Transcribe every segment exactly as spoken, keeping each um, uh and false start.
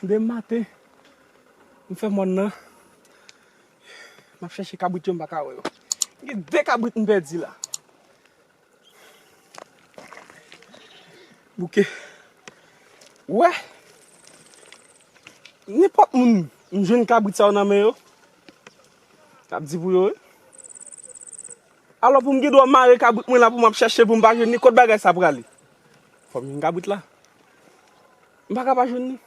Demen maten, m fè mòn nan. M ap chèche kabrit yo, m pa ka wè yo. Gen de kabrit m pèdi la. Bouke. Wè. Nenpòt moun m jwenn kabrit sa yo nan men yo, m ap di pou yo, wi. Alò, pou m gen dwa mare kabrit mwen la, pou m ap chèche, pou m pa jwenn li, kot bagay sa prale? Fò m jwenn kabrit la. M pa ka pa jwenn li.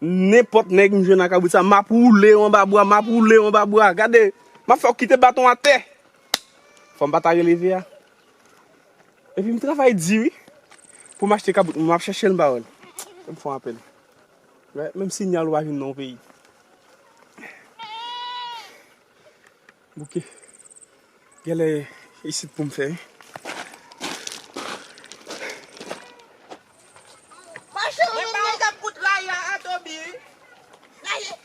Nenpòt nèg m jwenn ak kabrit sa, m ap woule yo anba bwa, m ap woule yo anba bwa. Gade, m ap fè w kite baton atè. Fò m pa ta releve a. Epi m travay di wi. Pou m achte kabrit, m ap chèche l, m pa wè l. Fò m fè yon apèl. Wè, menm sinyal ou pa jwenn nan yon peyi. Bouke. Genlè isit pou m fè. Mache ou menm nan kap kout lari a, a Tobi, wi. Mache.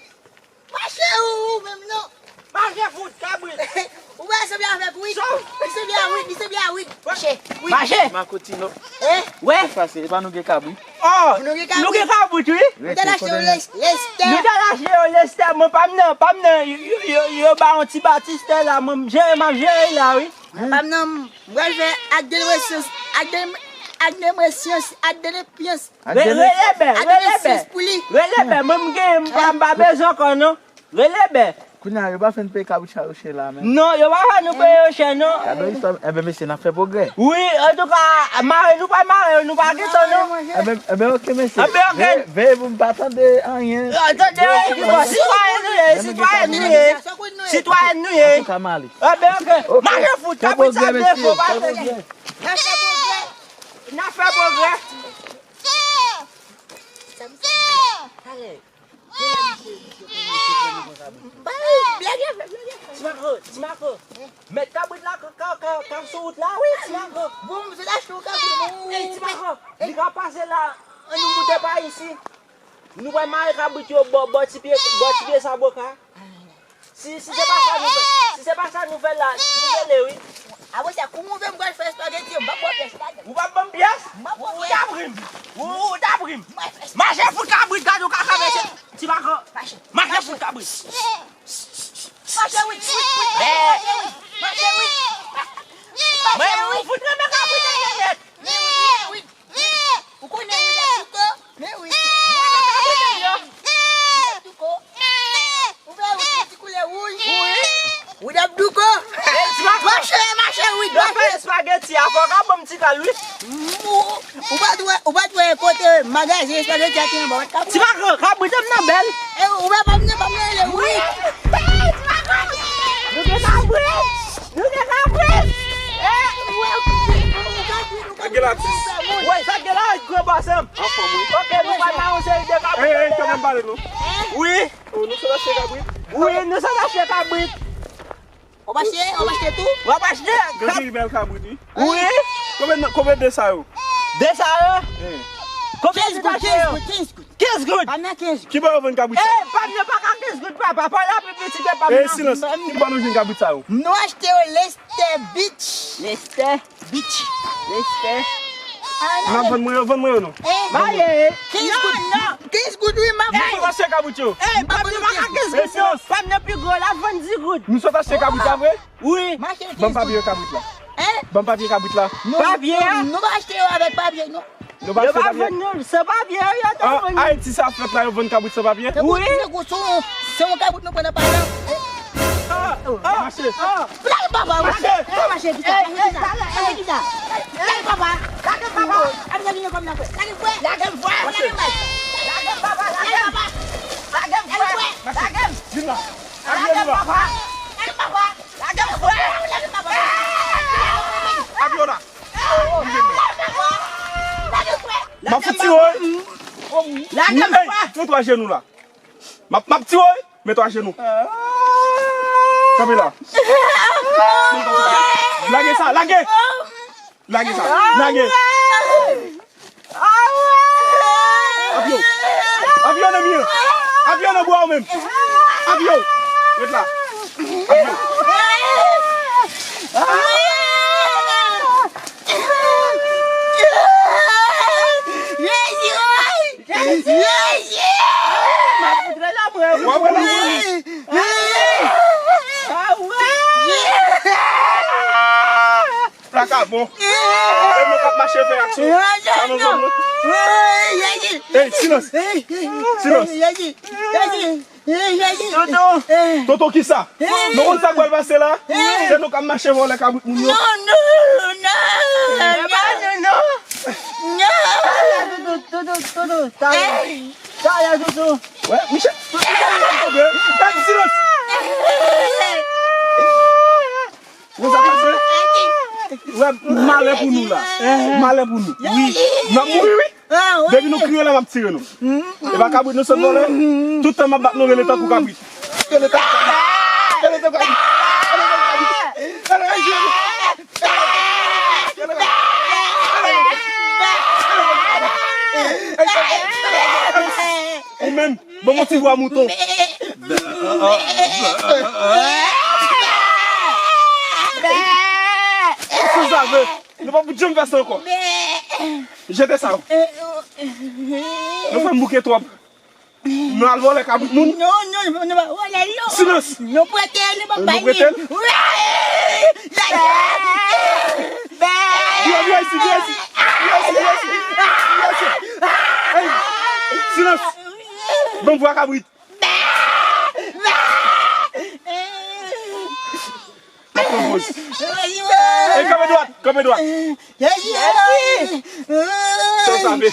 Mache ou, ou menm non. Mache fout, kabrit. Ou wè sanble avèk wid. Li sanble a wid, li sanble a wid. Mache. Wid. Mache. Makotino. Eh? Wè. Sa se, e pa nou gen kabrit? Oh, nou gen kabrit. Nou gen kabrit, wi. Rete kote nou. Lestè. Nou t al achte yo Lestè, mwen pa m nan, pa m nan, yo, yo, yo, yo ba yon ti batistè la, mwen m jere, m ap jere la, wi. Mwen pa m nan, m pral fè ak de resyans, ak de, ak de resyans, ak de repyans. Ak de resyans pou li. Rele bè, rele bè. Rele bè, mwen m gen, m pa, m pa bezwen ankò, non. Rele bè. Kounye a, yo pa fè n peye kabrit sa yo chè la, men. Non, yo pa fè nou peye yo chè, non. Gade istwa, enben, mesye, n ap fè pwogrè. Wi, antouka, mare, nou pa mare, nou pa gen tan, non. Enben, enben, oke, mesye. Enben, oke. Veye, veye pou m pa tande anyen. Yo, tande, bon, sitwayen nou ye, sitwayen nou ye. Sitwayen nou ye. Antouka, m ale. Enben, oke. Oke. Mache fout, fè kabrit sa pwogrè, defo, mesye, pa fè pwogrè. N ap fè pwogrè. N ap fè pwogrè. Talè. Ti Mako, Ti Mako. Mèt kabrit la ka, ka, ka, ka sou wout la, wi, Ti Mako. Bon, m vin achte yon kabrit, bon. Ey, Ti Mako, li ka pase la, ann nou moute pa isi. Nou pral mare kabrit yo bò, bò ti pye, bò ti pye saboka. Si, si se pa sa nou fè, si se pa sa nou fè la, nou rele, wi. Apre sa, kouman w vle m pral fè espageti yo? M p ap ba w pyès ladan. Ou p ap ban m pyès? M p ap ba w pyès. Ou ta pri m. Ou, ou ta pri m. Mache fout kabrit, gade w ka traverse. Ti Mako. Mache. Mache fout kabrit. Mache, wi, wi, wi, mache, wi. Mache, wi. Mache, wi. Ou fout renmen kabrit, nèt. Wi, wi, wi. Ou konnen wi, dap douko. Men wi. Wi, dap douko. Ou vle wi, ti koulè wouj. Wi. Wi, dap douko. Mache, mache, wi, mache. Espageti a, fò w ka ban m ti kal, wi. Ou, ou pa t wè, ou pa t wè kote magazen espageti a te anba, w pa t ka pran. Ti Mako, kabrit m nan bèl. E, ou pa, pa m nan, pa m nan, wi. Ti Mako. Nou gen kabrit. Nou gen kabrit. E, ou wè, ou gen kabrit. Sa gen la, atis? Wi, sa gen la, gran pase m. Anfòm, wi. Ok, nou pral ba yon seri de kabrit. Ey, ey, kanmenm pale nou. Wi. Oh, nou sot achte kabrit? Wi, nou sot achte kabrit. W ap achte, w ap achte tou? W ap achte. Gen seri bèl kabrit, wi. Wi. Konbyen, konbyen de sa yo? De sa yo? Ey. Konbyen de sa yo? Kenz goud, kenz goud, kenz goud. Kenz goud. Pa nan kenz goud. Ki bò yo vann kabrit sa yo? Ey, pa nan, pa ka kenz goud, papa. Pa la piblisite, pa nan. Ey, silans. Ki bò nou jwenn kabrit sa yo? Nou achte yo Lestè Beach. Lestè. Bitch. Respè. N ap vann mwen yo, vann mwen yo non. Maye. Kenz goud. Non, non. Kenz goud wi, m ap vann. Nou sot achte kabrit yo. Ey, pa vin ak kenz goud non. Pa m nan pi gwo la, vann dis goud. Nou sot achte kabrit la vre? Wi. Ban m papye kabrit la. Ban m papye kabrit la. Papye a? Nou pa achte yo avèk papye non. Nou pa achte papye. Yo pa vann nou san papye, yo te vann nou. Ayiti sa fèt la, yo vann kabrit san papye? Wi. Se yon, se yon kabrit nou pran nan pay la. Ah, ah, mache. Lage papa, mache. Mache. Mache, pita, mache, pita. Mache, pita. Lage papa. Lage papa. Lage papa. Lage papa. Lage papa. Lage papa. Lage papa. Lage papa. Vin la. Lage papa. Lage papa. Lage papa. Lage papa. Lage papa. M ap fout tire w. Lage m. Ey, met twa jenou la. M ap, m ap tire w, met twa jenou. Kanpe la. Lage sa, lage. Lage sa, lage. Avyon. Avyon nan mwen. Avyon nan bwa ou menm. Avyon. Ret la. Avyon. W ap wè la. Plaka bon. E nou k ap mache fè aksyon. Sa nou jwenn nou. Ey, silans. Silans. Toto. Toto, kisa? Nou konn sa k pral pase la? Se nou k ap mache vòlè kabrit moun yo. Non, non, non. Toto, Toto, Toto, Toto. Talè, Toto. Wè, Michel. Gad silans. Wè sa pase? Wè, malè pou nou la. Malè pou nou. Wi. N ap mouri, wi. Depi nou kriye la, m ap tire nou. E pa kabrit nou sot vòlè. Tout tan m ap bat nou, rele tankou kabrit. Rele tankou kabrit. Rele tankou kabrit. Ou menm, ban m yon ti vwa mouton. Si w save, nou pa pou janm fè sa ankò. Jete sa yo. Nou fè m bouke twòp. Nou al vòlè kabrit moun. Non, non, nou pa vòlè l, non. Silans. Nou prete l, nou pa bay li. Nou prete l? Wi! Vin, vin isi, vin isi. Vin isi, vin isi. Vin isi. Ey, silans. Ban m vwa kabrit. Ap pran poz. Ey, kanpe dwat, kanpe dwat. Sa w save.